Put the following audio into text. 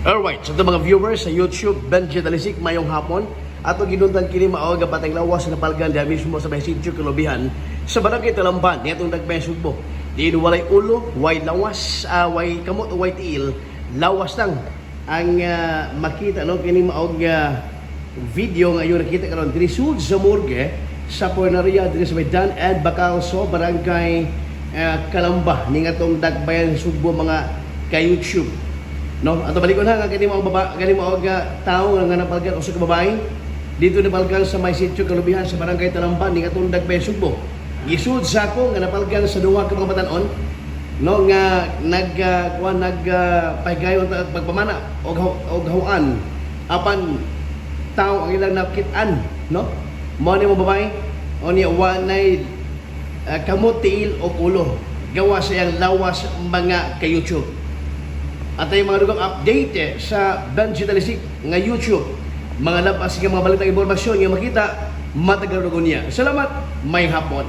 Alright, so ito mga viewers sa YouTube, Benji Talisik, mayong hapon. Ato ginuntan kini mao nga batang lawas na palgan diha mismo sa may sitio Kalubihan sa barangay Talamban niadtong Dagbayan, Sugbo. Diin walay ulo, way lawas, way kamot, way tiil, lawas lang ang makita, no, kini mao nga video nga inyong nakita karon diri sud sa morgue sa Punerarya diri sa may Dan and Bacalso, barangay Kalamba ning atong Dagbayan, Sugbo, mga ka-YouTube. No, ato balikon ha nga kini mao baba kini mao nga tawo nga napalgan, usa ka babae dito napalgan sa may sitio Kalubihan sa barangay Talamban ning atong Dagbayan, Sugbo. Gisud sa ako nga napalgan sa duha ka mga batan-on, no, nga nag kuan nag pahigayon ta pagpamana og hawaan, apan tao ang ilang nakit-an, no? Mao ni mo babae o niya walay kamot, tiil og ulo, gawa sa iyang lawas, mga ka-YouTube. At ay mga dugang update sa Benji Talisik nga YouTube. Mga labas nga mga balitang impormasyon nga makita matagal niya. Salamat, may hapon.